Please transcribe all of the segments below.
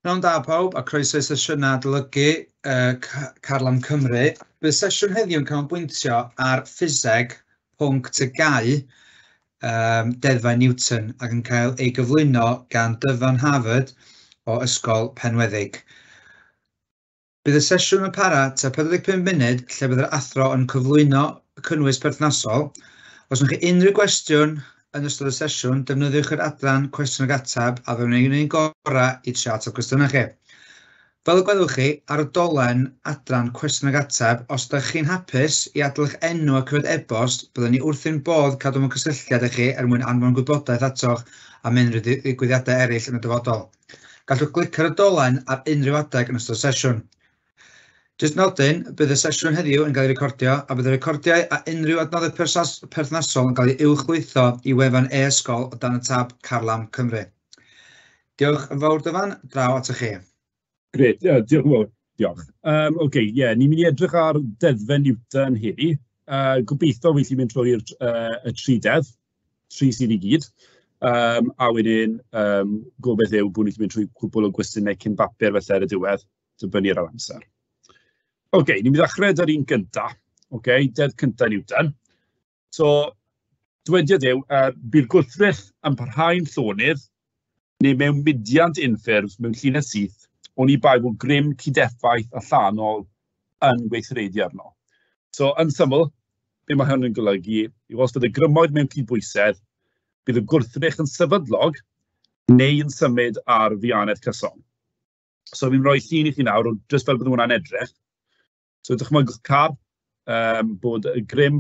Pnawn da pawb a croeso i sesiynau adolygu Carlam Cymru. Bydd sesiwn heddiw yn canolbwyntio ar ffiseg pwnc TGAU, Deddfau Newton, ac yn cael ei gyflwyno gan Dyfan Harvard o Ysgol Penweddig. Bydd y sesiwn yn para tua 45 munud lle bydd yr athro yn cyflwyno y cynnwys perthnasol. Os wnewch chi unrhyw gwestiwn yn ystod y sesiwn, defnyddiwch yr adran cwestiwn ag ateb a fe wnawn ni'n gorau i trio ateb cwestiynau chi. Fel y gwelwch chi, ar y dolen adran cwestiwn ag ateb, os ydych chi'n hapus i adael eich enw a cyfeiriad e-bost, byddwn ni wrth ein bodd cadw mewn cysylltiad â chi er mwyn anfon gwybodaeth atoch am unrhyw ddigwyddiadau eraill yn y dyfodol. Gallwch glicio ar y dolen ar unrhyw adeg yn ystod y sesiwn. Jyst nodyn, bydd y sesiwn heddiw yn cael ei recordio a bydd y recordiau a unrhyw adnoddau perthnasol yn cael ei uwchlwytho i wefan e-ysgol o dan y tab Carlam Cymru. Diolch yn fawr Dyfan, draw atoch chi. Grêt, diolch yn fawr, diolch. Ocê, ie, ni'n mynd i edrych ar deddfau Newton heddi. Gobeithio fi'n gallu mynd trwy'r y tri deddf, tri sydd i gyd. A wedyn gobeith yw bod ni'n gallu mynd trwy cwpl o gwestiynau cyn bapur felly ar y diwedd, dibynnu ar yr amser. Ocê, ni'n mynd i ddechrau 'da'r un gynta, ocê, deddf cynta Newton. So, dywediad yw, bydd gwrthrych yn parhau'n llonydd neu mewn mudiant unffurf mewn llinell syth, oni bai bod grym cydeffaith allanol yn gweithredu arno. So, yn syml, be mae hwn yn golygu yw os bydd y grymoedd mewn cydbwysedd, bydd y gwrthrych yn sefydlog neu yn symud ar ddianedd cyson. So, fi'n rhoi llun i chi nawr, jyst fel bydd hwnna'n edrych. So dychmygwch car, bod y grym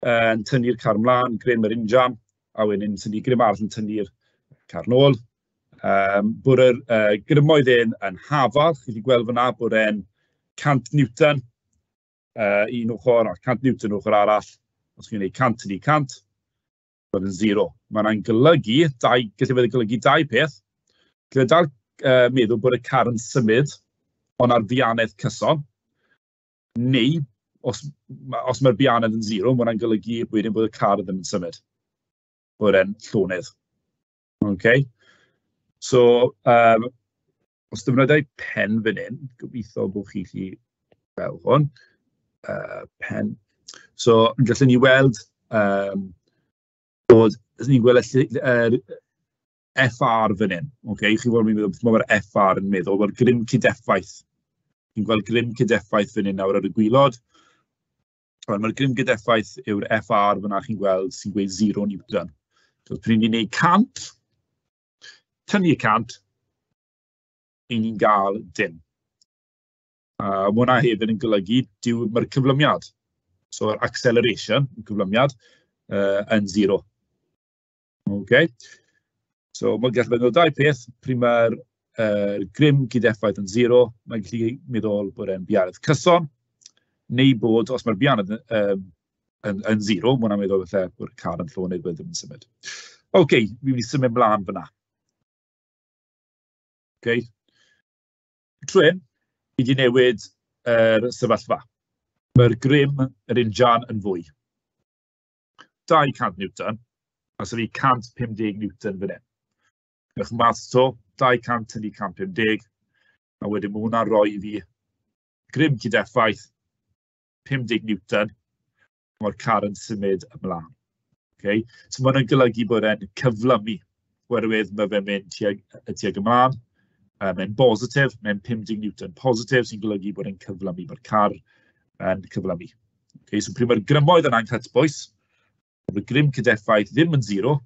yn tynnu'r car mlaen, grym yr injan, a wedyn tynnu grym arall yn tynnu'r car nôl. Bod yr grymoedd un yn hafal, chi wedi gweld fyna bod e'n 100 Newton un ochr a 100 Newton ochr arall. Os chi'n gwneud 100 tynnu 100, bod yn zero. Mae hwnna'n golygu, dau, gallu fod yn golygu dau peth. Gallu dal meddwl bod y car yn symud, ond ar ddianedd cyson, neu os, os mae'r bianedd yn zero, mae hwnna'n golygu wedyn bod y car ddim yn symud, bod e'n llonydd. Okay? So, os defnyddiau pen fan hyn, gobeithio bod chi gallu gweld hwn, pen. So, gallwn ni weld bod, ni'n gweld yr FR fan hyn. Okay? Chi'n gweld mi'n meddwl beth mae'r FR yn meddwl, wel grym cydeffaith. Chi'n gweld grym cydeffaith fan hyn nawr ar y gwylod. Wel, mae'r grym gydeffaith yw'r FR fyna chi'n gweld sy'n gweud 0 Newton. So, pryd ni'n gwneud 100, tynnu 100, i ni'n gael dim. A mae hwnna hefyd yn golygu dyw, mae'r cyflymiad, so'r acceleration, y cyflymiad, yn 0. Okay. So mae'n gallu meddwl dau peth, pryd mae'r grym gydeffaith yn 0, mae'n gallu meddwl bod e'n bianedd cyson, neu bod, os mae'r bianedd yn 0, mae hwnna'n meddwl falle bod y car yn llonydd bod e ddim yn symud. OK, fi'n mynd i symud mlaen fyna. OK. Trwy hyn, fi wedi newid yr sefyllfa. Mae'r grym, yr injan yn fwy. 200 Newton, a so fi 150 Newton fan hyn. Newch maths to, 200 tynnu 150, a wedyn mae hwnna'n rhoi i fi grym cydeffaith 50 Newton, mae'r car yn symud ymlaen. Okay? So mae hwnna'n golygu bod e'n cyflymu, oherwydd mae fe'n mynd tuag, tuag ymlaen, mae'n bositif, mae'n 50 Newton positif, sy'n golygu bod e'n cyflymu, mae'r car yn cyflymu. Okay, so pryd mae'r grymoedd yn anghytbwys, mae'r grym cydeffaith ddim yn zero,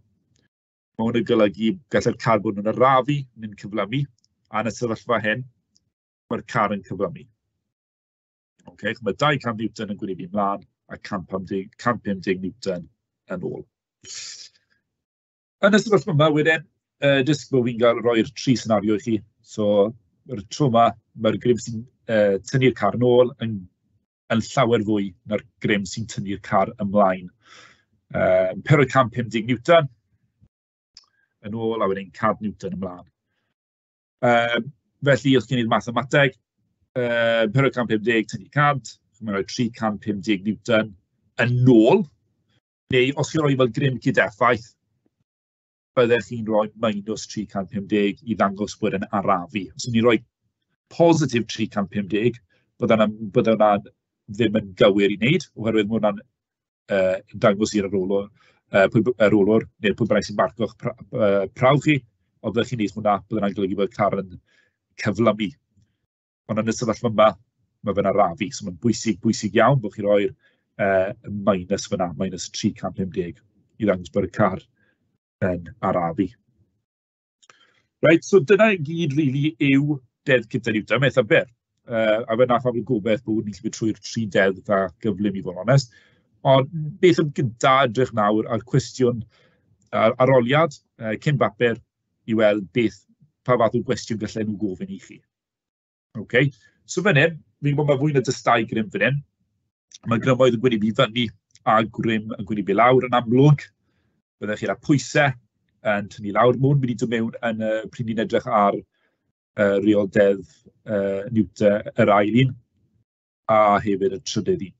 mae hwn yn golygu gallai'r car bod yn arafu neu'n cyflymu, a yn y sefyllfa hyn, mae'r car yn cyflymu. Okay, mae 200 Newton yn gwynebu ymlaen a 150, 150 Newton yn ôl. Yn y sefyllfa yma wedyn, jyst bod fi'n cael rhoi'r tri senario i chi. So, yr tro yma, mae'r grym sy'n tynnu'r car yn ôl yn, yn llawer fwy na'r grym sy'n tynnu'r car ymlaen. 450 Newton yn ôl a wedyn 100 Newton ymlaen. Felly, os chi'n gwneud mathemateg, 450 tynnu 100, mae'n rhoi 350 Newton yn ôl. Neu os chi'n rhoi fel grym cydeffaith, byddech chi'n rhoi minus 350 i ddangos bod e'n arafu. Os ni'n rhoi positif 350, bydde hwnna ddim yn gywir i wneud, oherwydd mae hwnna'n dangos i'r arolwr, arolwr neu pwy bynnag sy'n marco'ch prawf chi, ond byddech chi'n gwneud hwnna, bydde hwnna'n golygu bod y car yn cyflymu. Ond yn y sefyllfa yma, mae fe'n arafu, so mae'n bwysig, bwysig iawn bod chi'n rhoi'r minus fyna, minus 350, i ddangos bod y car yn arafu. Reit, so dyna i gyd rili yw Deddf Cyntaf Newton, mae'n eitha byr. A fe wnaeth am gobeith bod ni'n gallu mynd trwy'r tri deddf eitha gyflym i fod yn onest. Ond beth am gyntaf edrych nawr ar cwestiwn ar aroliad cyn bapur i weld beth, pa fath o gwestiwn gallen nhw gofyn i chi. OK, so fan hyn, fi'n gwybod mae fwy na jyst dau grym fan hyn. Mae grymoedd yn gwynebu fyny a grym yn gwynebu lawr yn amlwg. Byddech chi'n pwysau yn tynnu lawr. Mae hwn wedi dod mewn yn y pryd ni'n edrych ar reol deddf Newton, yr ail un, a hefyd y trydydd un.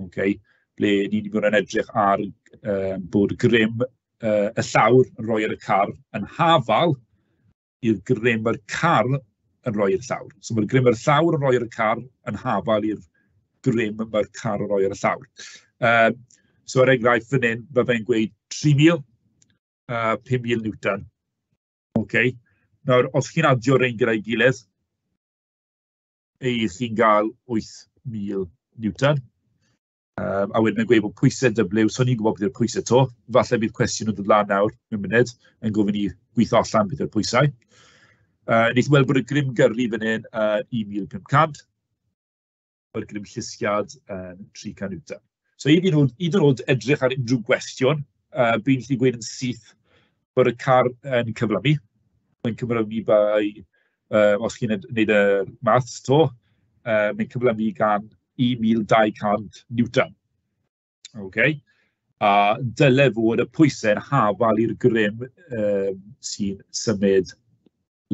Okay. Ble ni wedi bod yn edrych ar bod grym y llawr yn rhoi ar y car yn hafal i'r grym mae'r car yn rhoi i'r llawr. So mae'r grym yr llawr yn rhoi ar y car yn hafal i'r grym mae'r car yn rhoi ar y llawr. So er enghraifft fan hyn, mae fe'n gweud 3,000, 5,000 Newton. Okay. Nawr, os chi'n adio rhain gyda'i gilydd, ei chi'n gael 8,000 Newton. A wedyn mae'n gweud bod pwysau W, so ni'n gwybod beth yw'r pwysau to. Falle bydd cwestiwn yn dod lan nawr mewn munud yn gofyn i gweithio allan beth yw'r pwysau. Wnes i weld bod y grym gyrru fan hyn 1,500, mae'r grym llusgiad yn 300 Newton. So hyd yn oed, hyd yn oed edrych ar unrhyw gwestiwn, fi'n gallu gweud yn syth bod y car yn cyflymu. Mae'n cyflymu by, os chi'n gwneud y maths to, mae'n cyflymu gan 1,200 Newton. Okay. A dyle fod y pwysau'n hafal i'r grym sy'n symud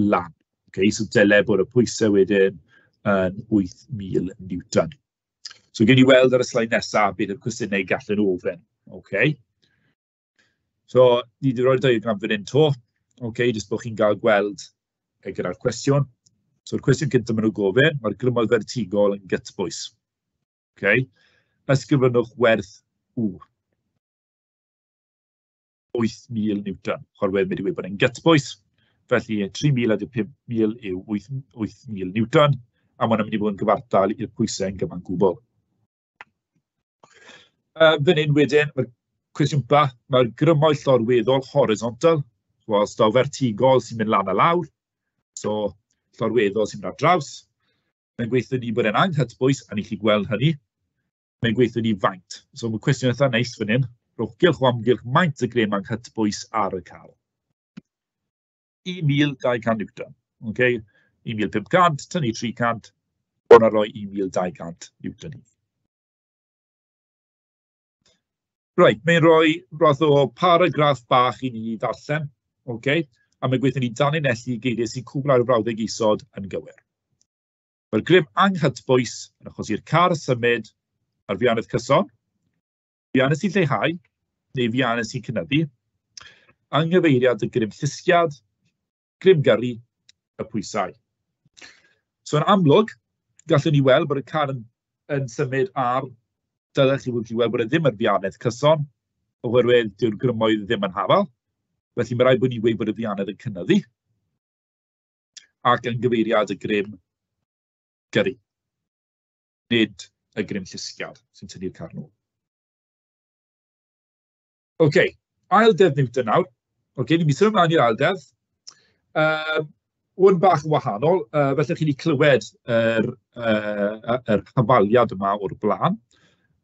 lan. Okay. So dyle bod y pwysau wedyn yn 8,000 Newton. So gen i weld ar y sleid nesaf beth yw'r cwestiynau gallen nhw ofyn. Okay. So ni wedi rhoi'r diagram fan hyn to. Okay, jyst bod chi'n cael gweld gyda'r cwestiwn. So'r cwestiwn cyntaf maen nhw'n gofyn, mae'r grymoedd fertigol yn gytbwys. Okay. Ysgrifennwch werth U. 8,000 Newton. Oherwydd mae wedi gweud bod e'n gytbwys. Felly 3,000 a 5,000 yw 8,000 Newton, a mae hwnna'n mynd i fod yn gyfartal i'r pwysau yn gyfan gwbl. Fan hyn wedyn, mae'r cwestiwn ba, mae'r grymoedd llorweddol horizontal, wel, daw vertigol sy'n mynd lan a lawr, so llorweddol sy'n mynd ar draws. Mae'n gweithio ni bod e'n anghytbwys, a ni'n gallu gweld hynny. Mae'n gweithio ni faint. So mae cwestiwn eitha neis fan hyn. Rhowch gylch o amgylch maint y grym anghytbwys ar y car. 1,200 Newton. Okay? 1,500, tynnu 300, hwnna roi 1,200 Newton i. Reit, mae'n rhoi fath o paragraff bach i ni ddarllen, okay? A mae'n gweithio ni danlinellu geiriau sy'n cwblhau'r brawddeg isod yn gywir. Mae'r grym anghytbwys yn achosi'r car symud ar fianedd cyson, fianedd sy'n lleihau, neu fianedd sy'n cynyddu, anghyfeiriad y grym llusgiad, grym gyrru, y pwysau. So yn amlwg, gallwn ni weld bod y car yn symud ar, dylech chi wedi weld bod e ddim ar fianedd cyson, oherwydd dyw'r grymoedd ddim yn hafal. Felly mae rhaid bod ni'n gweud bod y fianedd yn cynyddu ac yn gyfeiriad y grym gyrru, nid y grym llusgiad sy'n tynnu'r car nôl. OK, ail deddf Newton nawr. OK, ni'n mynd i symud ymlaen i'r ail deddf. Hwn bach yn wahanol, felly chi wedi clywed yr hafaliad yma o'r blaen,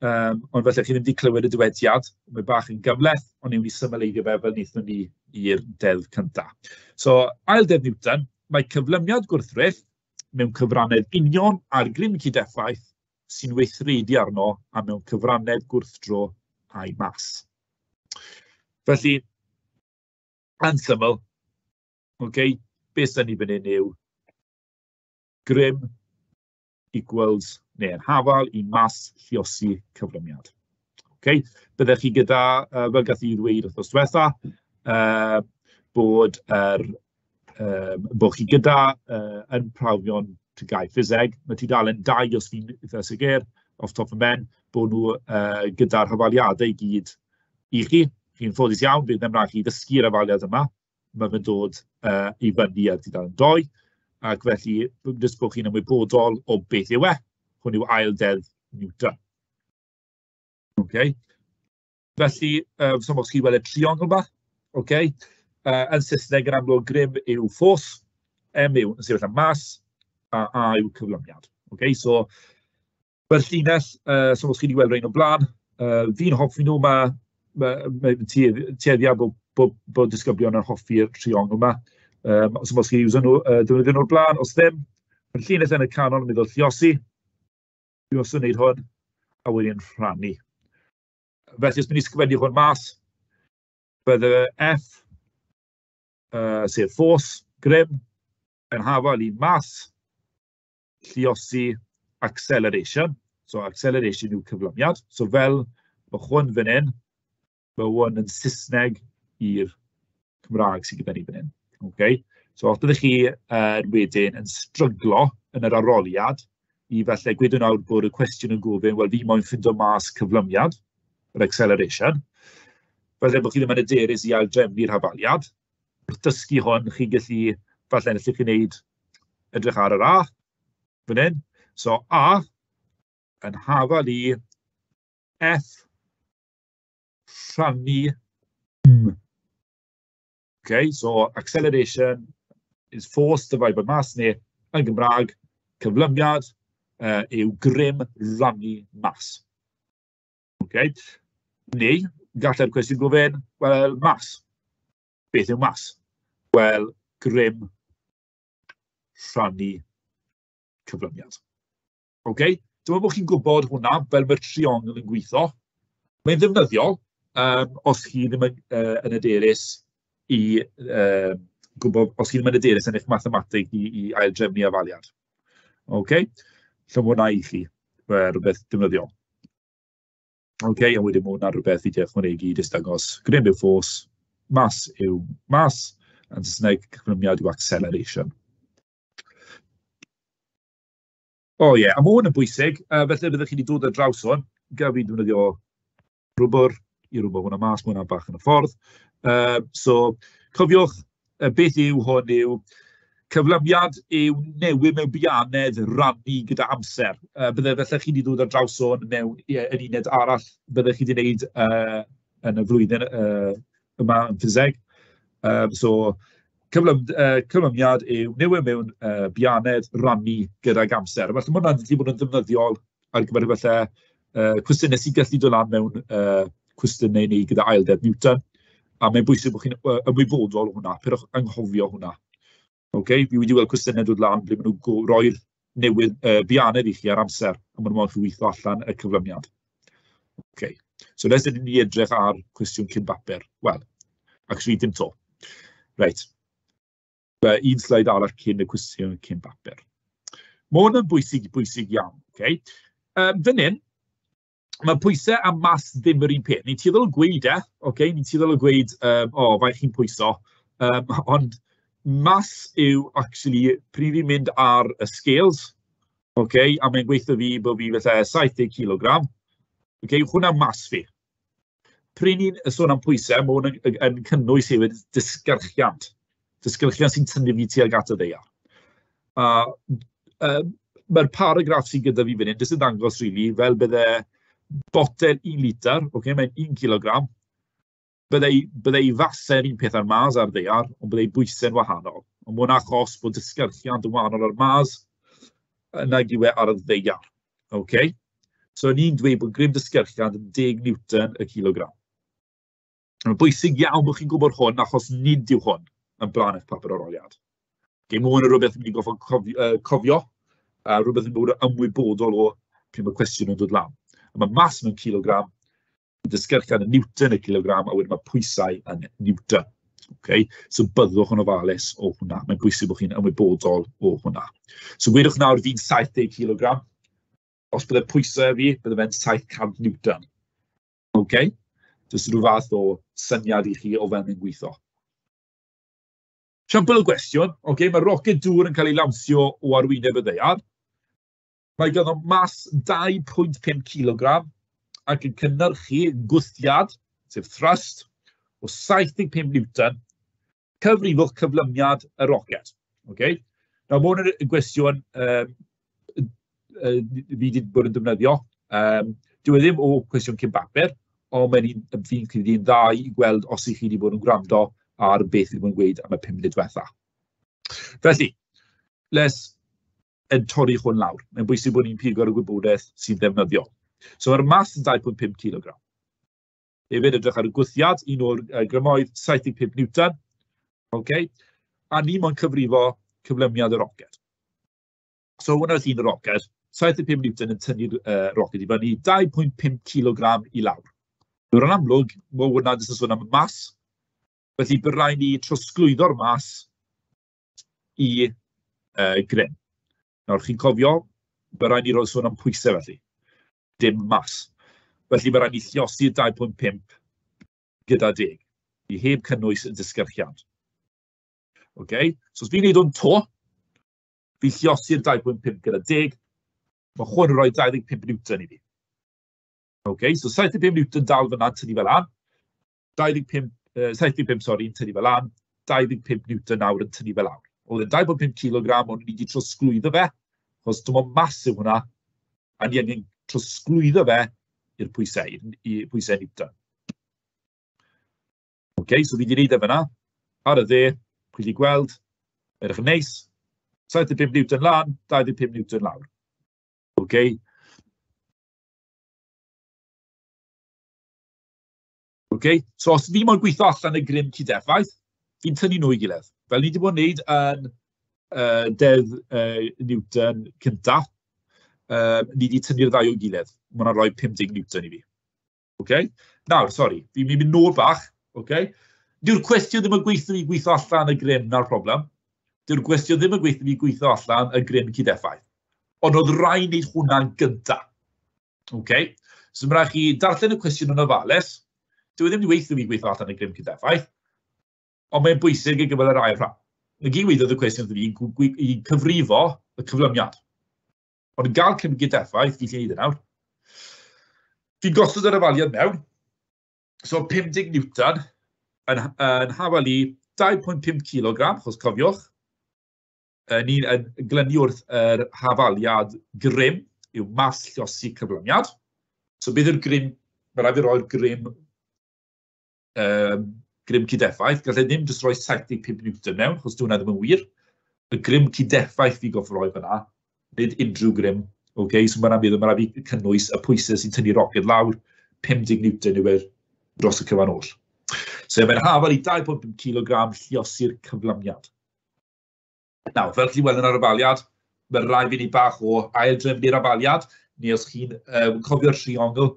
ond felly chi ddim wedi clywed y dywediad, mae bach yn gymhleth, ond ni'n mynd i symleiddio fe fel wnaethon ni i'r deddf cyntaf. So, ail deddf Newton, mae cyflymiad gwrthrych mewn cyfrannedd union a'r grym cydeffaith sy'n weithredu arno a mewn cyfrannedd gwrthdro a'i mas. Felly, yn syml, okay, beth sy'n ni fan hyn yw grym equals neu yn hafal i mas lluosi cyflymiad. Okay. Byddech chi gyda, fel gath i ddweud wythnos diwetha, bod yr bod chi gyda yn prawfion TGAU Ffiseg, mae tudalen 2 os fi'n eitha sicr, off top of men, bod nhw gyda'r hafaliadau i gyd i chi. Chi'n ffodus iawn, bydd ddim rhaid chi ddysgu'r hafaliad yma. Mae fe'n dod i fyny ar tudalen 2, ac felly jyst bod chi'n ymwybodol o beth yw e. Hwn yw ail deddf Newton. Okay. Felly, so os chi weld y triongl yma, okay. Yn Saesneg yn amlwg grym yw force, M yw yn sefyll am mass, a A yw cyflymiad. Okay, so mae'r llinell, so os chi wedi weld rhain o blaen, fi'n hoffi nhw, mae ma tueddiad bod disgyblion yn hoffi'r triongl yma. Os os chi iwsio nhw, defnyddio nhw'r blaen, os ddim, mae'r llinell yn y canol yn meddwl lliosi. Dwi wastad yn gwneud hwn, a wedyn rhannu. Felly, os mynd i sgrifennu hwn mas, bydde F, sef force, grym, yn hafal i mass, lliosi acceleration. So acceleration yw cyflymiad. So fel mae hwn fan hyn, mae hwn yn Saesneg i'r Cymraeg sydd gyda ni fan hyn. Okay? So os byddwch chi wedyn yn stryglo yn yr arholiad, i falle gweud nawr bod y cwestiwn yn gofyn, "Wel, fi moyn ffindo mas cyflymiad, yr acceleration." Falle bod chi ddim yn hyderus i aildrefnu'r hafaliad. Wrth dysgu hwn, chi'n gallu, falle allwch chi wneud edrych ar yr A fan hyn. So A yn hafal i F rhannu M. Okay, so acceleration is force divided by mass, neu yn Gymraeg, cyflymiad yw grym rannu mass. Okay. Neu, gallai'r cwestiwn gofyn, "Wel, mass. Beth yw mass?" Wel, grym rhannu cyflymiad. Okay? Dyma bod chi'n gwybod hwnna fel mae'r triongl yn gweithio. Mae'n ddefnyddiol os chi ddim yn hyderus i gwybod, os chi ddim yn hyderus yn eich mathemateg i aildrefnu hafaliad. OK, so mae hwnna i chi, rhywbeth defnyddiol. OK, a wedyn mae hwnna rhywbeth i ychwanegu jyst dangos grym yw force, mass yw mass, yn Saesneg cyflymiad yw acceleration. O ie, yeah, a mae hwn yn bwysig, felly byddwch chi wedi dod ar draws hwn. Gaf fi defnyddio rwbwr i rwbwr hwnna mas, mae hwnna bach yn y ffordd. So, cofiwch, beth yw hwn yw cyflymiad yw newid mewn buanedd rannu gyda amser. Bydde felly chi wedi dod ar draws hwn mewn yn uned arall, byddech chi wedi gwneud yn y flwyddyn yma yn ffiseg. So, cyflymiad yw newid mewn buanedd rannu gydag amser. Felly mae hwnna'n gallu bod yn ddefnyddiol ar gyfer falle cwestiynau sy'n gallu dod lan mewn cwestiynau ni gyda ail ddeddf Newton. A mae'n bwysig bod chi'n ymwybodol o hwnna, peidiwch anghofio hwnna. Okay? Fi wedi weld cwestiynau dod lan ble maen nhw'n roi'r newydd buanedd i chi ar amser, a maen nhw'n moyn chi weithio allan y cyflymiad. Okay. So nes ydyn ni edrych ar cwestiwn cyn bapur. Wel, actually dim to. Reit. Un sleid arall cyn y cwestiwn cyn bapur. Mae hwn yn bwysig, bwysig iawn. Okay? Fan hyn, mae pwysau a mas ddim yr un peth. Ni'n tueddol o gweud e, okay? Ni'n tueddol o gweud, "O, faint chi'n pwyso?" Ond mass yw actually pryd fi'n mynd ar y scales, okay? A mae'n gweithio fi bod fi fatha 70 kilogram, okay? Hwnna mass fi. Pryd ni'n sôn am pwysau, mae hwn yn cynnwys hefyd disgyrchiant. Disgyrchiant sy'n tynnu fi tuag at y ddaear. A mae'r paragraff sydd gyda fi fan hyn, jyst yn dangos really, fel bydde botel 1 litr, okay, mae'n 1 kilogram, bydde ei fasau'r un peth ar Mars a'r ddaear, ond bydde ei bwysau'n wahanol. Ond mae hwnna achos bod disgyrchiant yn wahanol ar Mars nag yw e ar y ddaear. Okay? So ni'n dweud bod grym disgyrchiant yn 10 Newton y kilogram. Mae'n bwysig iawn bod chi'n gwybod hwn, achos nid yw hwn yn blaen eich papur arholiad. Okay, mae hwn yn rhywbeth yn mynd i goffo cofio, a rhywbeth yn bod yn ymwybodol o pryd mae cwestiwn yn dod lan. A mae mas mewn kilogram, disgyrchiant yn Newton y kilogram, a wedyn mae pwysau yn Newton. Okay? So byddwch yn ofalus o hwnna. Mae'n bwysig bod chi'n ymwybodol o hwnna. So gwedwch nawr fi'n 70 kilogram. Os bydde pwysau fi, bydde fe'n 700 Newton. Okay? Jyst rhyw fath o syniad i chi o fel mae'n gweithio. Siampl o gwestiwn, okay, mae roced dŵr yn cael ei lawnsio o arwyneb y ddaear. Mae ganddo mas 2.5 kg ac yn cynhyrchu gwthiad, sef thrust, o 75 Newton, cyfrifwch cyflymiad y roced. Okay? Nawr, mae hwn yn gwestiwn fi wedi bod yn defnyddio. Dyw e ddim o cwestiwn cyn bapur, ond mae'n un fi'n credu'n dda i gweld os ych chi wedi bod yn gwrando ar beth fi wedi bod yn gweud am y 5 munud diwetha. Felly, les yn torri hwn lawr. Mae'n bwysig bod ni'n pigo ar y gwybodaeth sy'n ddefnyddiol. So mae'r mas yn 2.5 kg. Hefyd edrych ar y gwthiad, un o'r grymoedd, 75 Newton. Okay. A ni moyn cyfrifo cyflymiad y roced. So hwnna oedd un roced, 75 Newton yn tynnu'r roced i fyny, 2.5 kg i lawr. Nawr yn amlwg, mae hwnna jyst yn sôn am y mas, felly bydd rhaid ni trosglwyddo'r mas i grym. Nawr chi'n cofio, bydd rhaid ni roi sôn am pwysau felly, dim mas. Felly mae rhaid ni lliosi'r 2.5 gyda 10, i heb cynnwys y disgyrchiad. Okay? So os fi'n neud hwn to, fi lliosi'r 2.5 gyda 10, mae hwn yn rhoi 25 Newton i fi. Okay, so 75 Newton dal fyna tynnu fel lan, 25, 75 sori, yn tynnu fel lan, 25 Newton nawr yn tynnu fel lawr. Oedd e'n 2.5 kg, ond ni wedi trosglwyddo fe, achos dim ond mas yw hwnna, a ni angen trosglwyddo fe i'r pwysau, i pwysau Newton. OK, so fi wedi gwneud e fyna. Ar y dde, chi wedi gweld, edrych yn neis. 75 Newton lan, 25 Newton lawr. OK. OK, so os fi moyn gweithio allan y grym cydeffaith, fi'n tynnu nhw i gilydd. Fel ni wedi bod yn gwneud yn deddf Newton cyntaf, ni wedi tynnu'r ddau o'i gilydd. Mae hwnna'n rhoi 50 Newton i fi. Okay? Nawr, sori, fi'n mynd nôl bach. Okay? Dyw'r cwestiwn ddim yn gweithio i gweithio allan y grym, na'r problem. Dyw'r cwestiwn ddim yn gweithio i gweithio allan y grym cydeffaith. Ond oedd rhaid wneud hwnna'n gyntaf. Okay? So mae rhaid chi darllen y cwestiwn yn ofalus. Dyw e ddim wedi weithio fi gweithio allan y grym cydeffaith, ond mae'n bwysig i gyfer yr ail rhan. Y gyd weithiodd y cwestiwn wrth fi i cyfrifo y cyflymiad. Ond yn gael cymryd effaith, fi'n gallu neud e nawr. Fi'n gosod yr afaliad mewn. So 50 Newton yn hafal i 2.5 kg, achos cofiwch, ni'n yn glynu wrth yr hafaliad grym, yw mas llosi cyflymiad. So beth yw'r grym? Mae rhaid fi roi'r grym, grym cydeffaith. Gallai ddim jyst rhoi 75 Newton mewn, achos dyw hwnna ddim yn wir. Y grym cydeffaith fi gorfod rhoi fyna, nid unrhyw grym. Okay? So mae'n amlwg, mae rhaid fi cynnwys y pwysau sy'n tynnu roced lawr, 50 Newton yw e dros y cyfan oll. So mae'n hafal i 2.5 kg lliosi'r cyflamiad. Nawr, fel chi'n weld yn yr afaliad, mae rhaid fi ni bach o aildrefnu'r afaliad, neu os chi'n cofio'r triongl,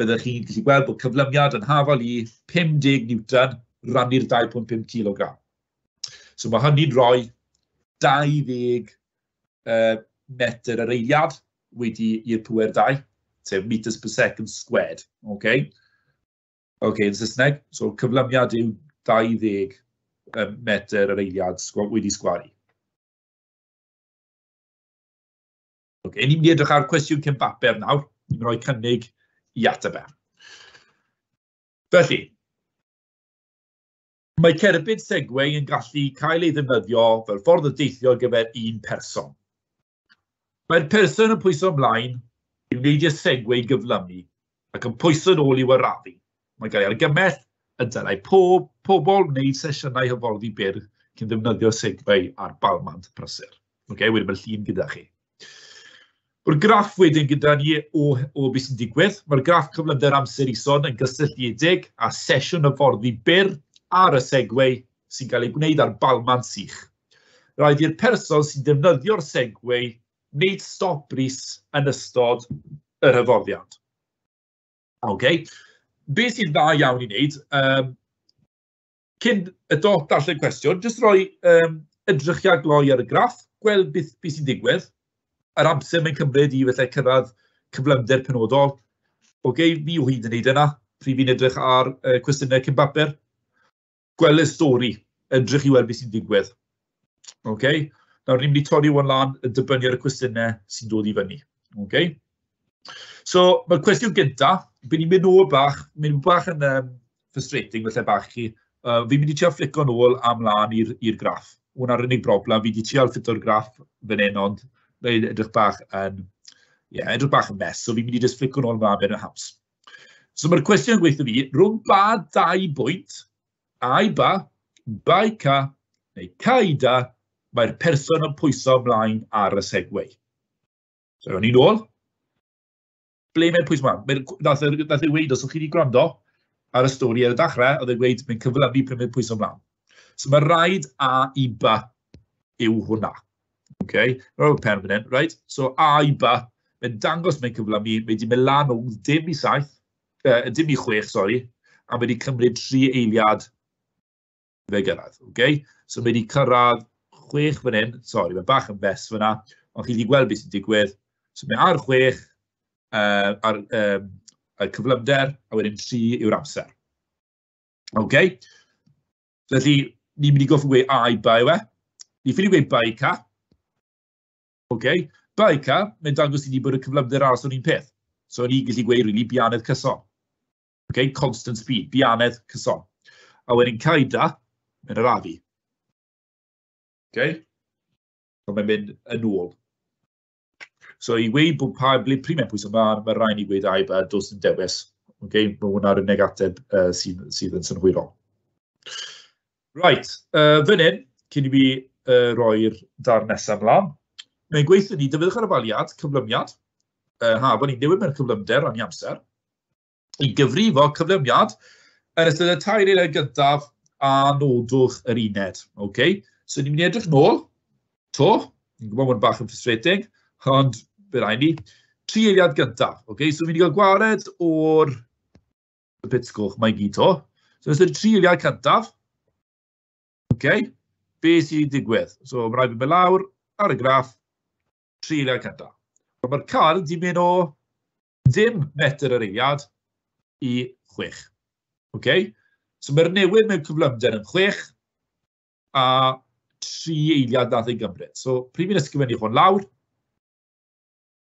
byddwch chi'n gallu gweld bod cyflymiad yn hafal i 50 Newton rannu'r 2.5 kg. So mae hynny'n rhoi 20 metr yr eiliad wedi i'r pŵer 2, sef meters per second squared. Okay? OK, yn Saesneg, so cyflymiad yw 20 metr yr eiliad wedi sgwaru. OK, ni'n mynd i edrych ar cwestiwn cyn bapur nawr. Ni'n rhoi cynnig i ateb e. Felly, mae cerbyd Segway yn gallu cael ei ddefnyddio fel ffordd o deithio ar gyfer un person. Mae'r person yn pwyso ymlaen i wneud i'r Segway gyflymu ac yn pwyso yn ôl i'w arafu. Mae'n cael ei argymell y dylai pob pobl wneud sesiynau hyfforddi byr cyn ddefnyddio Segway ar balmant prysur. Okay, wedyn mae'r llun gyda chi. Mae'r graff wedyn gyda ni o beth sy'n digwydd. Mae'r graff cyflymder amser isod yn gysylltiedig â sesiwn hyfforddi byr ar y Segway sy'n cael ei gwneud ar balmant sych. Rhaid i'r person sy'n defnyddio'r Segway wneud stop brys yn ystod yr hyfforddiant. Okay. Beth sy'n dda iawn i wneud, cyn y dot darllen cwestiwn, jyst rhoi edrychiad gloi ar y graff, gweld beth sy'n digwydd, yr amser mae'n cymryd i felly cyrraedd cyflymder penodol. Okay, fi o hyd yn wneud yna, pryd fi'n edrych ar cwestiynau cyn bapur. Gweld y stori Edrych i weld beth sy'n digwydd. Okay? Nawr, ni'n mynd i torri hwn lan yn dibynnu ar y cwestiynau sy'n dod i fyny. Okay? So, mae'r cwestiwn gyntaf, bydd ni'n mynd nôl bach, mynd bach yn frustrating falle bach chi. Fi'n mynd i trio flico nôl a mlaen i'r graff. Hwna'r unig broblem, fi wedi trial ffito'r graff fan hyn, ond mae'n edrych bach yn, yeah, edrych bach yn mess, so fi'n mynd i just flico nôl mlaen yn haws. So mae'r cwestiwn yn gweithio fi, rhwng ba 2 bwynt, A i ba, B i C, neu C i D, mae'r person yn pwyso ymlaen ar y Segway. So, o'n i'n ôl. Ble mae'n pwyso ymlaen? Nath e weud, os o'ch chi wedi gwrando ar y stori ar y dechrau, oedd e'n gweud mae'n cyflymu pryd mae'n pwyso ymlaen. So mae rhaid A i B yw hwnna. Okay? Rhaid pen fan hyn, right? So A i B, mae'n dangos mae'n cyflymu, mae wedi mynd lan o dim i 7, dim i 6, sori, a mae wedi cymryd 3 eiliad fe gyrraedd. Okay? So mae wedi cyrraedd 6 fan hyn, sori, mae bach yn mess fyna, ond chi wedi gweld beth sy'n digwydd. So mae ar 6, ar y cyflymder, a wedyn 3 yw'r amser. Okay? Felly, ni'n mynd i goffo gweud A i B yw e. Ni'n ffili gweud B i C. Okay? B i C, mae'n dangos i ni bod y cyflymder aros o'n un peth. So ni'n gallu gweud really bianedd cyson. Okay? Constant speed, bianedd cyson. A wedyn C i D, mae'n arafu. Okay? So mae'n mynd yn ôl. So i weud bod pa ble pryd mae'n pwyso ymlaen, mae rhaid ni gweud A i B, does dim dewis. Okay? Mae hwnna'r unig ateb sydd yn synhwyrol. Right, fan hyn, cyn i fi roi'r darn nesaf ymlaen, mae'n gweithio ni, defnyddiwch yr hafaliad, cyflymiad, hafal, ni'n newid mewn cyflymder o'n i amser, i gyfrifo cyflymiad yn ystod y 3 eiliad gyntaf a nodwch yr uned. Okay? So ni'n mynd i edrych nôl, to, ni'n gwybod bod bach yn frustrating, ond bydd rhaid ni, 3 eiliad gyntaf. Okay? So ni'n mynd i gael gwared o'r bits goch mae gyd to. So yn ystod y 3 eiliad cyntaf, okay, be sy'n digwydd? So mae rhaid fi mynd lawr ar y graff, 3 eiliad cyntaf. Mae'r car wedi mynd o dim metr yr eiliad i 6. Okay? So mae'r newid mewn cyflymder yn 6 a 3 eiliad nath ei gymryd. So pryd fi'n ysgrifennu hwn lawr,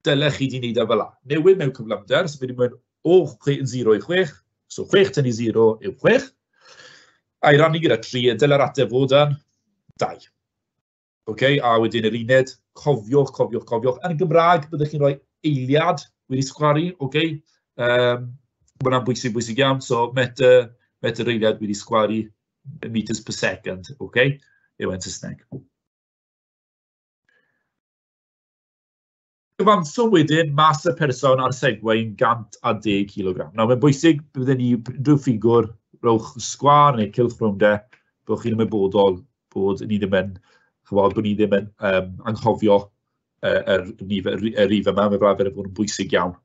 dylech chi wedi wneud e fel la. Newid mewn cyflymder, so fi wedi mynd o 0 i 6, so 6 tynnu 0 yw 6, a i rannu gyda 3, dyle'r ateb fod yn 2. Okay, a wedyn yr uned, cofiwch, cofiwch, cofiwch. Yn y Gymraeg, byddwch chi'n rhoi eiliad wedi sgwaru, okay? Mae hwnna'n bwysig, bwysig iawn. So, metr eiliad wedi sgwaru, meters per second, okay? Yw e'n Saesneg. Cyfanswm wedyn, mas y person ar Segway yn 110 kg. Nawr, mae'n bwysig, byddwn ni unrhyw ffigwr, rowch sgwâr neu cylch rownd e, bod chi'n ymwybodol bod ni ddim yn, chymod, bod ni ddim yn anghofio yr rif yma, mae'n braf bod yn bwysig iawn.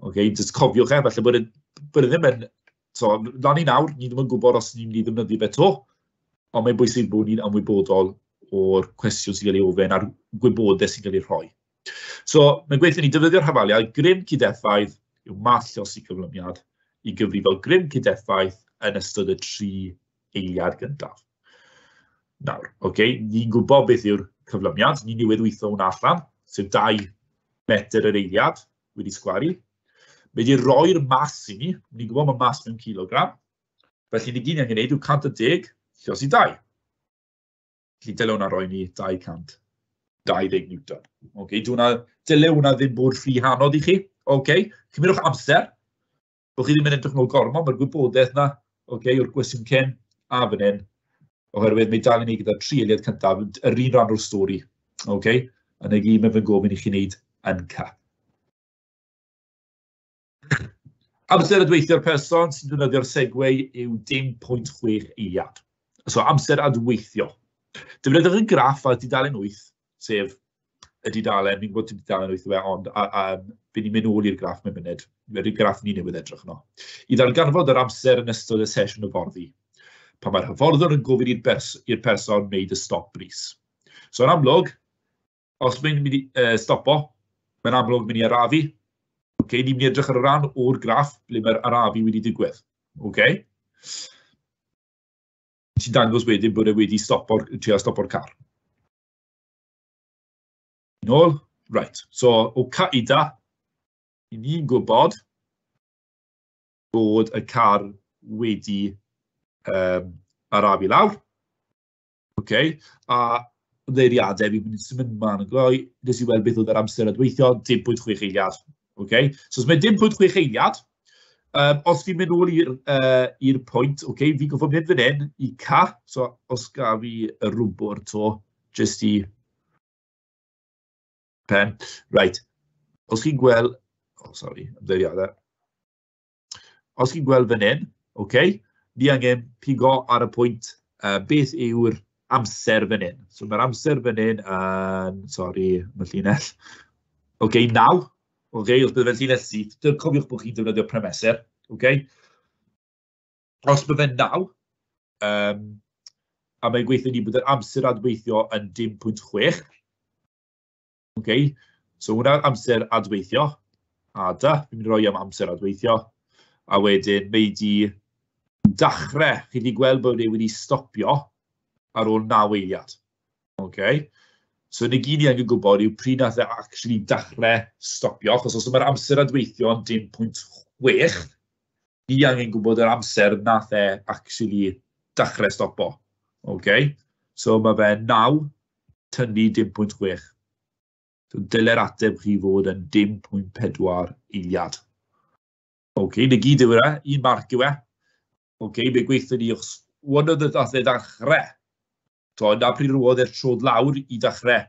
Okay, just cofiwch e, falle bod e ddim yn, so, lan i nawr, ni ddim yn gwybod os ni'n mynd i ddefnyddio fe to, ond mae'n bwysig bod ni'n ymwybodol o'r cwestiwn sy'n cael ei ofyn a'r gwybodaeth sy'n cael ei rhoi. So, mae'n gweithio ni defnyddio'r hafaliad grym cydeffaith yw math llosi cyflymiad i gyfrifo grym cydeffaith yn ystod y 3 eiliad gyntaf. Nawr, okay, ni'n gwybod beth yw'r cyflymiad, ni'n newydd weithio hwnna allan, sef 2 metr yr eiliad wedi sgwaru. Mae wedi roi'r mas i ni, ni'n gwybod mae mas mewn kilogram, felly ni gyd angen gwneud yw 110 llosi 2. Felly dyle hwnna roi ni 220 Newton. Okay, dyle hwnna ddim bod rhy anodd i chi. Okay, cymerwch amser. Bod chi ddim yn edrych nôl gormod, mae'r gwybodaeth yna, okay, o'r gwestiwn cyn a fan hyn, oherwydd mae dal i ni gyda'r 3 eiliad cyntaf, yr un rhan o'r stori. Okay, a na gyd mae fe'n gofyn i chi wneud yn C. Amser adweithio'r person sy'n defnyddio'r Segway yw 0.6 eiliad. So amser adweithio. Defnyddiwch y graff ar dudalen 8, sef y dudalen, ni'n gwybod dudalen 8 yw e, ond by ni'n mynd nôl i'r graff mewn munud, mae'r graff ni newydd edrych yno. I ddarganfod yr amser yn ystod y sesiwn hyfforddi, pan mae'r hyfforddwr yn gofyn i'r person wneud y stop brys. So yn amlwg, os mae'n mynd i stopo, mae'n amlwg mynd i arafu. Okay, ni'n mynd i edrych ar y rhan o'r graff ble mae'r arafu wedi digwydd. Okay. Ti'n dangos wedyn bod e wedi stopo'r, trio stopo'r car. Nôl, right, so o ca i da, i ni'n gwybod bod y car wedi arafu lawr. Okay, a ymddeiriadau, fi'n mynd i symud mlaen yn gloi, nes i weld beth oedd yr amser adweithio, dim pwynt chwech eiliad. Okay? So os mae dim pwynt chwech eiliad, os fi'n mynd nôl i'r pwynt, okay, fi'n goffo mynd fan hyn i ca, so os gaf fi y rwbwr to, jyst i pen. Right, os chi'n gweld, oh sorry, ymddeiriadau. Os chi'n gweld fan hyn, okay, ni angen pigo ar y pwynt beth yw'r amser fan hyn. So mae'r amser fan hyn yn, sorry, mae llinell, okay, 9. Okay, os bydde fe'n llinell syth, cofiwch bod chi'n defnyddio premesur, okay? Os bydde fe'n 9, a mae'n gweithio ni bod yr amser adweithio yn dim pwynt chwech, okay? So hwnna'r amser adweithio, a da, fi'n mynd i roi am amser adweithio, a wedyn mae di dachrau, chi wedi gweld bod e wedi stopio ar ôl 9 eiliad, okay? So ni gyd ni angen gwybod yw pryd nath e actually dachrau stopio, achos os mae'r amser adweithio yn dim pwynt chwech, ni angen gwybod yr amser nath e actually dachrau stopo. Okay? So mae fe 9 tynnu dim pwynt chwech. So dyle'r ateb chi fod yn dim pwynt pedwar eiliad. Okay, na gyd yw e, un marc yw e. Okay, be gweithio ni, os one oedd nath e ddechrau. So, na pryd roedd e'r trod lawr i ddechrau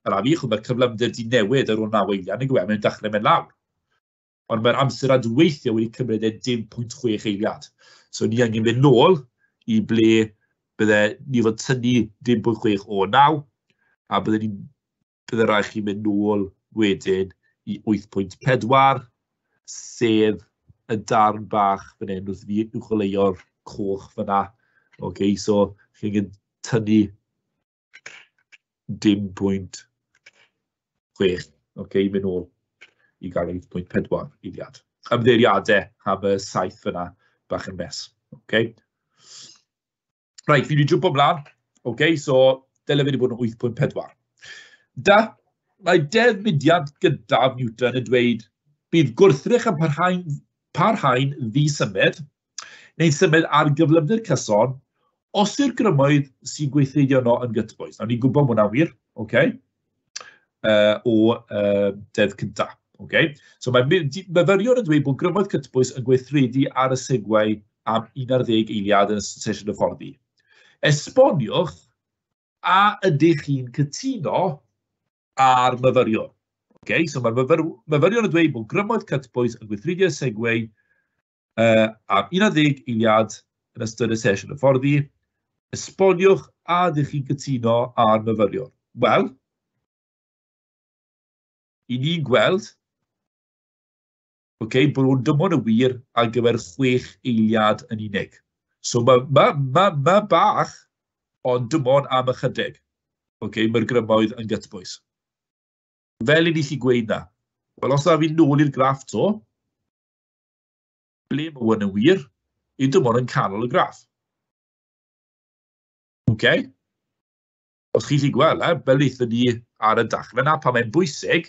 yr afi, chwbl mae'r cyflymder di newid ar ôl 9 eiliad, nag yw e, mae'n dechrau mynd lawr. Ond mae'r amser adweithio wedi cymryd e dim pwynt chwech eiliad. So ni angen mynd nôl i ble bydde ni fod tynnu dim pwynt chwech o 9, a bydde rhaid chi mynd nôl wedyn i 8.4, sef y darn bach fan hyn wrth fi uwcholeuo'r coch fyna. Okay, so chi angen tynnu dim pwynt chwech, okay, mynd nôl i gael 8.4 eiliad. Ymddeiriadau am y 7 fyna, bach yn mess. Okay. Right, fi wedi jwmpo mlaen. Okay, so dyle fe wedi bod yn 8.4. Da, mae deddf mudiad gyntaf Newton yn dweud bydd gwrthrych yn parhau'n ddisymud, neu'n symud ar gyflymder cyson, os yw'r grymoedd sy'n gweithredu yno yn gytbwys. Nawr, ni'n gwybod bod hwnna'n wir, okay, o deddf cyntaf. Okay. So mae myfyriwr yn dweud bod grymoedd cytbwys yn gweithredu ar y Segway am 11 eiliad yn y sesiwn hyfforddi. Esboniwch a ydych chi'n cytuno â'r myfyriwr. Okay, so mae'r myfyriwr yn dweud bod grymoedd cytbwys yn gweithredu ar y Segway am 11 eiliad yn ystod y sesiwn hyfforddi. Esboniwch a ydych chi'n cytuno â'r myfyriwr. Wel, i ni'n gweld, okay, bod nhw'n dim ond y wir ar gyfer 6 eiliad yn unig. So mae bach, ond dim ond am ychydig. Okay, mae'r grymoedd yn gytbwys. Fel i ni chi gweud na. Wel, os af fi nôl i'r graff to, ble mae hwn yn wir, yw dim ond yn canol y graff. Okay? Os chi 'llu gweld, fel wnaethon ni ar y dechrau yna, pan mae'n bwysig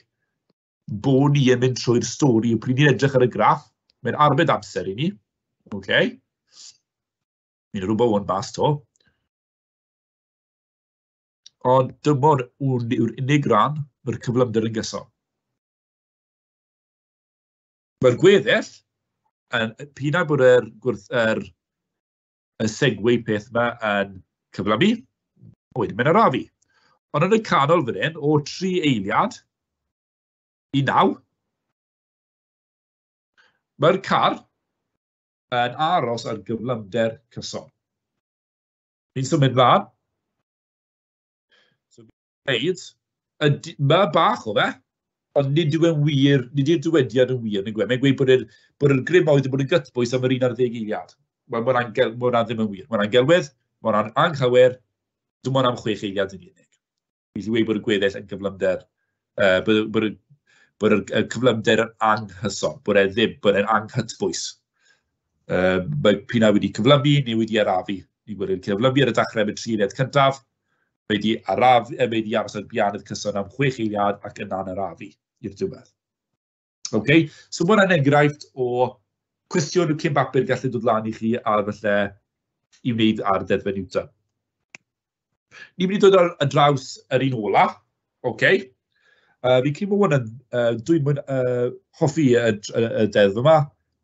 bod ni yn mynd trwy'r stori, pryd ni'n edrych ar y graff, mae'n arbed amser i ni. Okay? Ni'n rhywbeth hwn bas to. Ond dim ond hwn yw'r unig ran mae'r cyflymder yn gyson. Mae'r gweddill, p'un ai bod y Segway peth yma yn cyflymu, wedyn mae'n arafu. Ond yn y canol fan hyn, o 3 eiliad i 9, mae'r car yn aros ar gyflymder cyson. Ni'n symud mlaen. So, dweud, mae bach o fe, ond nid yw e'n wir, nid yw'r dywediad yn wir. Mae'n gweud bod yr grymoedd wedi bod yn gytbwys am yr 11 eiliad. Wel, mae hwnna ddim yn wir. Mae hwnna'n gelwydd, mae hwnna'n anghywir, dim ond am 6 eiliad yn unig. Fi'n dweud bod y gweddill yn gyflymder, bod y cyflymder yn anghyson, bod e ddim, bod e'n anghytbwys. Mae p'un ai wedi cyflymu neu wedi arafu. Ni'n gweld yn cyflymu ar y dechrau am y 3 eiliad cyntaf, mae wedi araf, mae wedi aros ar bianydd cyson am 6 eiliad ac yna'n arafu i'r diwedd. Okay? So mae hwnna'n enghraifft o cwestiwn cyn bapur gallu dod lan i chi ar falle i wneud ar deddfau Newton. Ni'n mynd i dod ar draws yr un ola. Okay? Fi'n credu bod hwn yn... Dwi'n mwyn hoffi y deddf yma,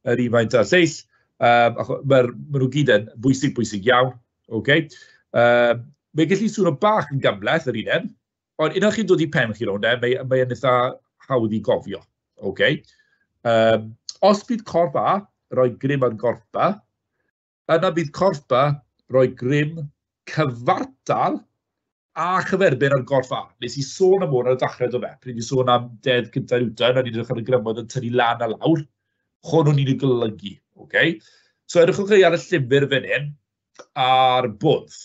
yr un faint a'r lleill. Maen nhw gyd yn bwysig, bwysig iawn. Okay? Mae'n gallu swnio bach yn gymhleth yr un hyn, ond unwaith chi'n dod i pen chi rownd e, mae'n eitha hawdd i gofio. Okay? Os bydd corff A rhoi grym ar gorff B, yna bydd corff B rhoi grym cyfartal a chyferbyn ar gorff A. Nes i sôn am hwn ar y dechrau, do fe? Pryd i sôn am deddf cyntaf Newton, a ni'n edrych ar y grymoedd yn tynnu lan a lawr. Hwn o'n i'n ei golygu. Okay? So edrychwch chi ar y llyfr fan hyn, a'r bwrdd.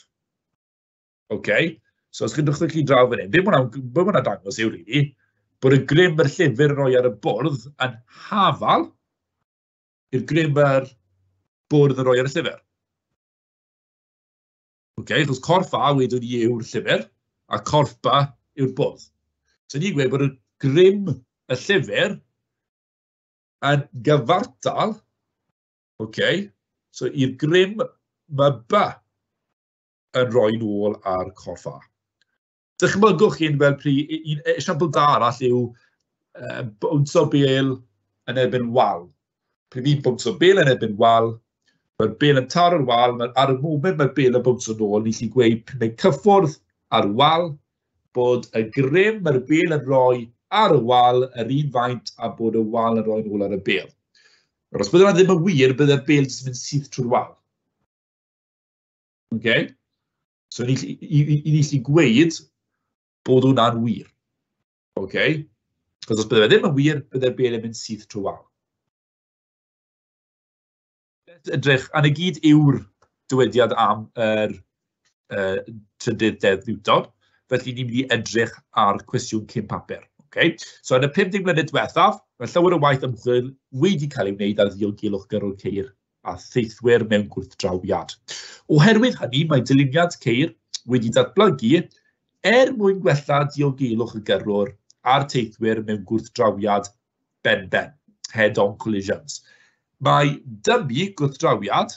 Okay? So os chi'n edrych chi draw fan hyn, be mae hwnna'n dangos yw, really, bod y grym yr llyfr yn rhoi ar y bwrdd yn hafal i'r grym yr bwrdd yn rhoi ar y llyfr. Okay, achos corff A wedwn ni yw'r llyfr, a corff B yw'r bwrdd. So ni'n gweud bod y grym y llyfr yn gyfartal, okay, so i'r grym mae B yn rhoi nôl ar corff A. Dychmygwch chi'n fel un esiampl da arall yw bownsio bêl yn erbyn wal. Pryd fi'n bownsio bêl yn erbyn wal, mae'r bêl yn taro'r wal, ar y moment mae'r bêl yn bownsio nôl, ni'n gallu gweud pryd mae'n cyffwrdd ar wal, bod y grym mae'r bêl yn rhoi ar y wal yr un faint a bod y wal yn rhoi nôl ar y bêl. Ond os bydde hwnna ddim yn wir, bydde'r bêl jyst yn mynd syth trwy'r wal. Okay? So ni gallu gweud bod hwnna'n wir. Okay? Chos os bydde fe ddim yn wir, bydde'r bêl yn mynd syth trwy wal. Edrych, a 'na gyd yw'r dywediad am yr trydydd deddf Newton. Felly ni'n mynd i edrych ar cwestiwn cyn papur. Okay? So yn y 50 mlynedd diwethaf, mae llawer o waith ymchwil wedi cael ei wneud ar ddiogelwch gyrrwr ceir a theithwyr mewn gwrthdrawiad. Oherwydd hynny, mae dyluniad ceir wedi datblygu er mwyn gwella diogelwch y gyrrwr a'r teithwyr mewn gwrthdrawiad ben-ben, head-on collisions. Mae dymi gwrthdrawiad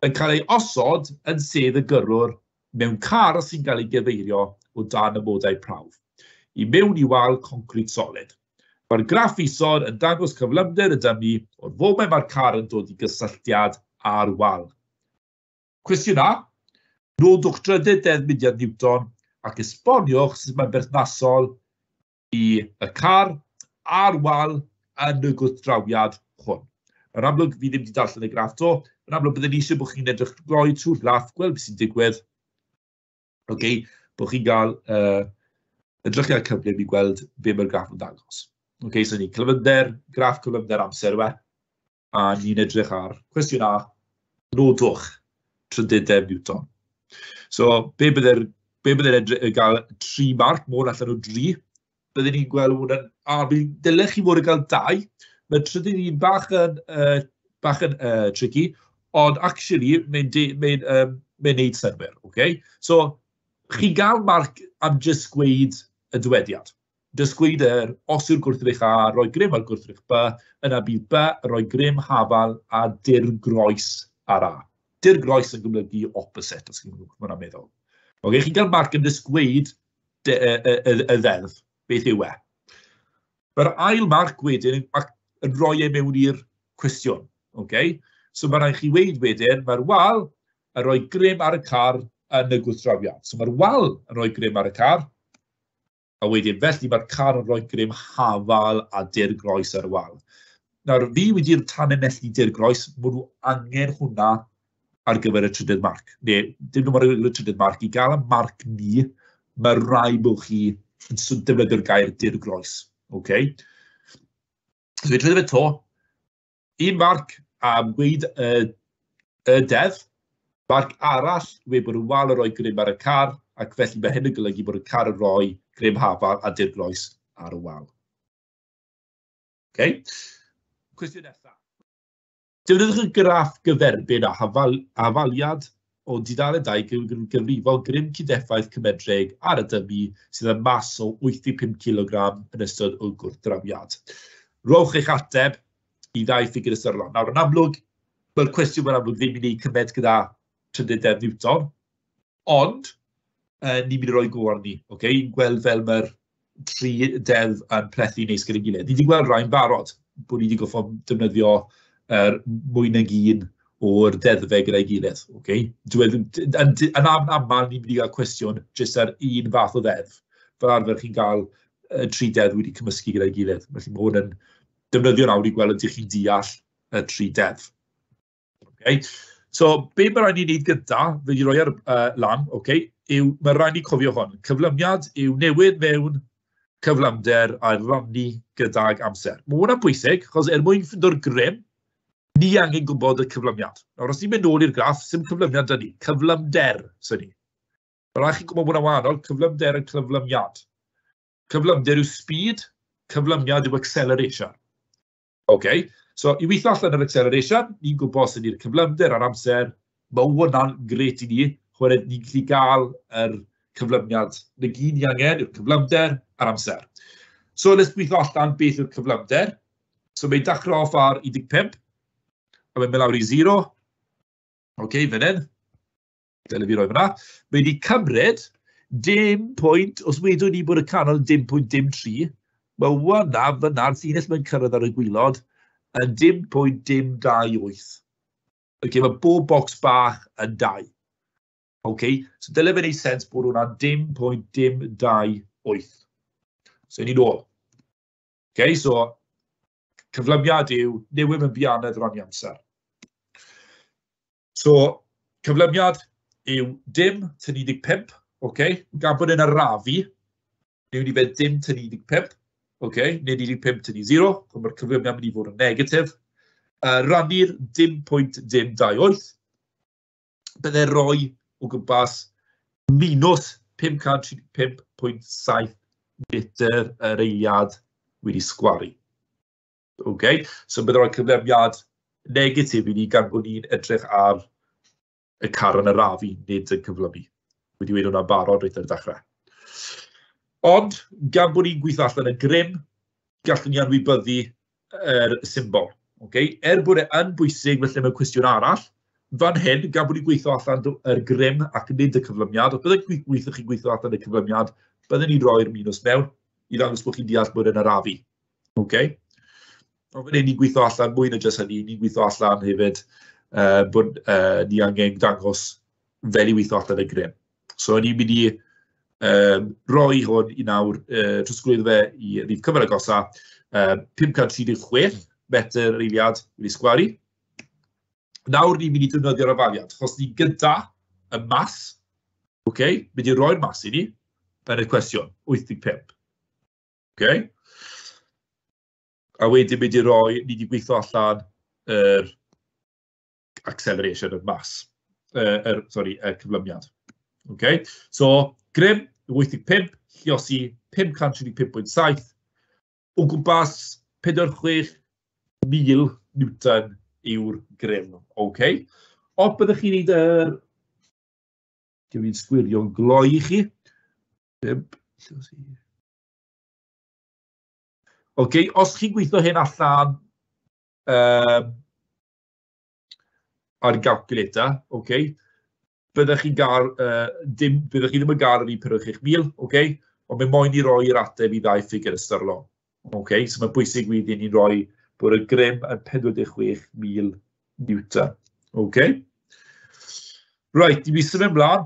yn cael ei osod yn sedd y gyrrwr mewn car sy'n cael ei gyfeirio o dan amodau prawf, i mewn i wal concrit solid. Mae'r graff isod yn dangos cyflymder y dymi o'r foment mae'r car yn dod i gysylltiad â'r wal. Cwestiwn A, nodwch drydydd deddf mudiad Newton ac esboniwch sut mae'n berthnasol i y car a'r wal yn y gwrthdrawiad hwn. Yn amlwg, fi ddim wedi darllen y graff to. Yn amlwg, byddwn ni eisiau bod chi'n edrych gloi trwy'r graff, gweld beth sy'n digwydd. Okay, bod chi'n gael edrychiad cyflym i gweld be mae'r graff yn dangos. Okay, so ni cyflymder, graff cyflymder amser yw e, a ni'n edrych ar cwestiwn A, nodwch trydydd deddf Newton. So, be bydde'r gael 3 marc, mwy allan o 3, byddwn ni'n gweld hwn yn... A dylech chi fod yn cael 2, mae trydydd un bach yn tricky, ond actually mae'n neud synnwyr. Okay? So, chi'n gael marc am jyst gweud y dywediad. Jyst gweud os yw'r gwrthrych A rhoi grym ar gwrthrych B, yna bydd B rhoi grym hafal a dirgroes ar A. Dirgroes yn golygu opposite, os chi'n gwybod meddwl. Okay, chi'n cael marc am jyst gweud y ddeddf, beth yw e. Mae'r ail marc wedyn yn rhoi e mewn i'r cwestiwn. Okay? So mae rhaid chi weud wedyn, mae'r wal yn rhoi grym ar y car yn y gwrthdrawiad. So mae'r wal yn rhoi grym ar y car, a wedyn felly mae'r car yn rhoi grym hafal a dirgroes ar y wal. Nawr, fi wedi'r tanlinellu dirgroes, maen nhw angen hwnna ar gyfer y trydydd marc. Neu, dim nhw ar gyfer y trydydd marc, i gael y marc ni, mae rhaid bod chi yn defnyddio'r gair dirgroes. Okay? So fi trwydd fe to, un marc am gweud y deddf, marc arall yw bod y wal yn rhoi grym ar y car, ac felly mae hyn yn golygu bod y car yn rhoi grym hafal a dirgroes ar y wal. Okay. Cwestiwn nesaf. Defnyddiwch y graff gyferbyn a hafaliad o dudalen 2 gyfrifol grym cydeffaith cymedrig ar y dymi sydd â mas o 85 kg yn ystod y gwrthdrawiad. Rowch eich ateb i ddau ffigur ystyrlon. Nawr, yn amlwg, mae'r cwestiwn mae'n amlwg ddim i wneud cymaint gyda trydydd deddf Newton, ond ni'n mynd i roi go arni, okay? Ni'n gweld fel mae'r tri deddf yn plethu neis gyda'i gilydd. Ni wedi gweld rhai'n barod, bod ni wedi goffo defnyddio mwy nag un o'r deddfau gyda'i gilydd. Okay? Dwi, yn, yn aml, ni'n mynd i gael cwestiwn jyst ar un fath o ddeddf. Fel arfer chi'n cael y tri deddf wedi cymysgu gyda'i gilydd. Felly mae hwn yn defnyddio nawr i gweld ydych chi'n deall y tri deddf. Okay? So, be mae rhaid ni wneud gyda, fe wedi rhoi ar lan, okay, yw mae rhaid ni cofio hwn. Cyflymiad yw newid mewn cyflymder a rannu gydag amser. Mae hwnna'n bwysig, achos er mwyn ffindo'r grym, ni angen gwybod y cyflymiad. Nawr, os ni'n mynd nôl i'r graff, sim cyflymiad 'da ni, cyflymder sy'n ni. Mae rhaid chi gwybod bod hwnna'n wahanol, cyflymder a cyflymiad. Cyflymder yw speed, cyflymiad yw acceleration. OK, so i weithio allan yr acceleration, ni'n gwybod sy'n ni'r cyflymder a'r amser, mae hwnna'n gret i ni, chwarae ni'n gallu gael yr cyflymiad. Na gyd ni angen yw'r cyflymder a'r amser. So, let's gweithio allan beth yw'r cyflymder. So, mae'n dechrau off ar 15, a mae'n mynd lawr i 0. OK, fan hyn. Dyle fi roi fyna. Mae wedi cymryd dim pwynt, os wedwn ni bod y canol dim pwynt dim 3, mae hwnna fyna'r llinell mae'n cyrraedd ar y gwylod yn dim pwynt dim 28. OK, mae bob bocs bach yn 2. OK, so dyle fe wneud sens bod hwnna'n dim pwynt dim 28. So ni'n ôl. OK, so cyflymiad yw newid mewn bianedd ran i amser. So, cyflymiad yw dim tyn 15, okay? Gan bod e'n arafu, newn ni fe dim tyn 15, okay? Neu 15 tyn 0, chos mae'r cyflymiad mynd i fod yn negatif. Rannu'r dim pwynt dim 28, bydde roi o gwmpas minus 535.7 metr yr eiliad wedi sgwaru. Okay? So bydde rhoi cyflemiad negatif i ni gan bod ni'n edrych ar y car yn arafu, nid yn cyflymu. Wedi wedi hwnna'n barod reit ar y dechrau. Ond, gan bod ni'n gweithio allan y grym, gallwn ni anwybyddu yr symbol. Okay? Er bod e yn bwysig, felly mewn cwestiwn arall, fan hyn, gan bod ni'n gweithio allan yr grym ac nid y cyflymiad, os byddai'n gweithio chi'n gweithio allan y cyflymiad, byddwn ni'n rhoi'r minus mewn i ddangos bod chi'n deall bod e'n arafu. Okay? Ond fan hyn ni'n gweithio allan mwy na jyst hynny, ni'n gweithio allan hefyd bod ni angen dangos fel i weithio allan y grym. So ni'n mynd i roi hwn i nawr, trosglwyddo fe i rif cyfer agosa, 536 metr yr eiliad wedi sgwaru. Nawr ni'n mynd i defnyddio'r afaliad, achos ni gyda y mas, okay, mynd i roi'r mas i ni yn y cwestiwn, 85. Okay. A wedyn mynd i roi, ni wedi gweithio allan yr acceleration, y mas, sorry, y cyflymiad. Okay. So, grym, 85, lliosi 535.7, o gwmpas 46,000 Newton yw'r grym. Okay. O byddwch chi'n neud yr... Dwi'n sgwirio'n gloi i chi. 5, lliosi... OK, os chi'n gweithio hyn allan ar calculator, OK, byddwch chi'n gael, dim, byddwch chi ddim yn gael yr un 46,000, OK, ond mae moyn i roi'r ateb i ddau ffigur ystyrlon. OK, so mae'n bwysig wedyn i roi bod y grym yn 46,000 Newton. OK. Right, ni'n mynd i symud ymlaen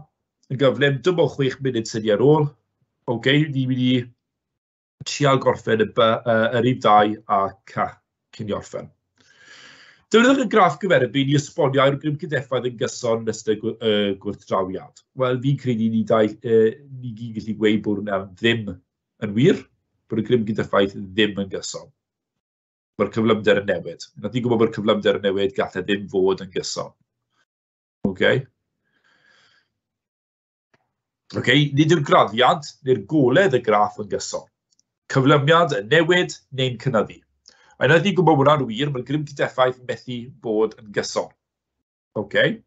yn gyflym, dim ond 6 munud sydd ar ôl. OK, ni'n mynd i trial gorffen y B, y rhif 2 a C cyn i orffen. Defnyddiwch y graff gyferbyn i esbonio ai'r grym cydeffaith yn gyson yn ystod y gwrthdrawiad. Wel, fi'n credu ni, dau, ni gyd gallu gweud bod hwnna ddim yn wir, bod y grym cydeffaith ddim yn gyson. Mae'r cyflymder yn newid. Nath ni'n gwybod bod y cyflymder yn newid, gall e ddim fod yn gyson. Okay. Okay, nid yw'r graddiant neu'r goledd y graff yn gyson. Cyflymiad yn newid neu'n cynyddu. A unwaith ni'n gwybod bod hwnna'n wir, mae'r grym cydeffaith methu bod yn gyson. Okay.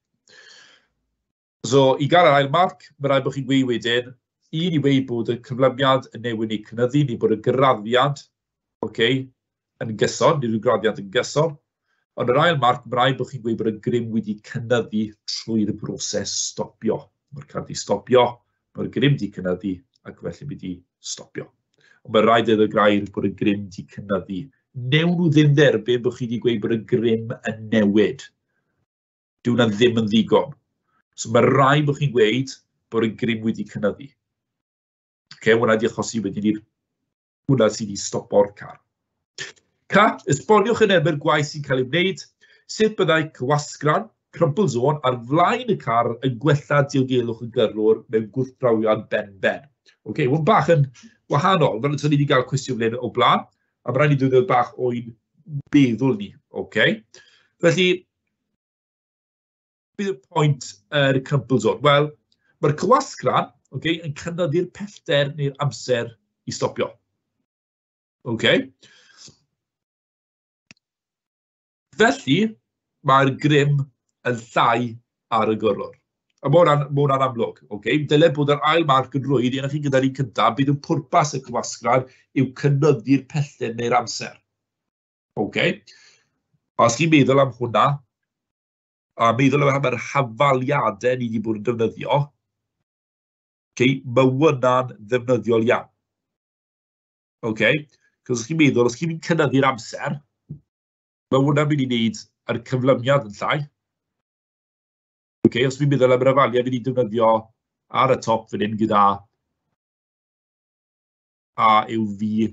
So, i gael yr ail marc, mae rhaid bod chi'n gweud wedyn, un i weud bod y cyflymiad yn newid neu cynyddu, neu bod y graddiant, okay, yn gyson, neu rhyw graddiant yn gyson. Ond yr ail marc, mae rhaid bod chi'n gweud bod y grym wedi cynyddu trwy'r broses stopio. Mae'r car wedi stopio, mae'r grym wedi cynyddu, ac felly wedi stopio. Ond mae rhaid iddo gair bod y grym wedi cynyddu. Newn nhw ddim dderbyn bod chi wedi gweud bod y grym yn newid. Dyw hwnna ddim yn ddigon. So mae rhaid bod chi'n gweud bod y grym wedi cynyddu. Okay, hwnna wedi achosi wedyn i'r hwnna sydd wedi stopo'r car. Cat, esboniwch yn erbyn gwaith sy'n cael ei wneud, sut byddai cywasgran, crumple zone, ar flaen y car yn gwella diogelwch y gyrrwr mewn gwrthdrawiad ben-ben. Okay, hwn bach yn wahanol, fel ni wedi cael cwestiwn fan hyn o blaen, a mae rhaid ni dod bach o'i meddwl ni. Okay. Felly, bydd y pwynt yr crumple zone? Wel, mae'r cywasgran, okay, yn cynyddu'r pellter neu'r amser i stopio. Okay. Felly, mae'r grym yn llai ar y gyrrwr. A mae hwnna'n ma hwnna amlwg. Okay? Dyle bod yr ail marc yn rwydd, un chi gyda'r un cyntaf, bydd y pwrpas y cywasgran yw cynyddu'r pellter neu'r amser. Okay? Os chi'n meddwl am hwnna, a meddwl am yr hafaliadau ni wedi bod yn defnyddio, okay, mae hwnna'n ddefnyddiol iawn. Okay? Cos os chi'n meddwl, os chi'n cynyddu'r amser, mae hwnna'n mynd i wneud yr cyflymiad yn llai. Okay, os fi'n meddwl am yr hafaliad fi wedi defnyddio ar y top fan hyn gyda A yw V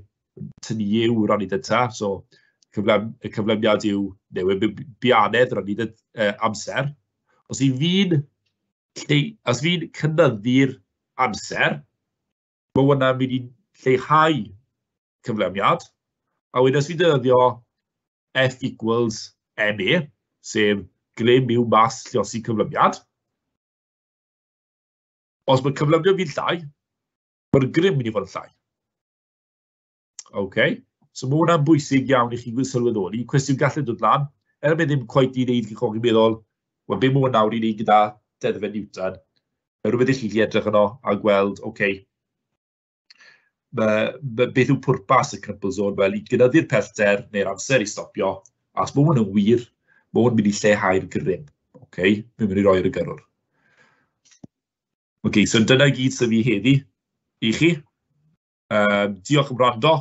tynnu U rannu 'da, so y cyflymiad yw newid bianedd rannu 'da amser. Os i fi'n os fi'n cynyddu'r amser, mae hwnna'n mynd i lleihau cyflymiad, a wedyn os fi'n defnyddio F equals MA, sef grym yw mas lluosi cyflymiad. Os mae cyflymiad fi'n llai, mae'r grym mynd i fod yn llai. OK, so mae hwnna'n bwysig iawn i chi sylweddoli. Cwestiwn gallu dod lan, er mae ddim cweit i wneud chi'n chi'n meddwl, wel, be mae hwn nawr i wneud gyda deddfau Newton? Mae rhywbeth i chi gallu edrych yno a gweld, OK, beth yw pwrpas y crumple zone? Wel, i gynyddu'r pellter neu'r amser i stopio, a os mae hwn yn wir, mae hwn mynd i lleihau'r grym. OK, mae'n mynd i roi ar y gyrrwr. OK, so dyna gyd sydd fi heddi i chi. Diolch am wrando.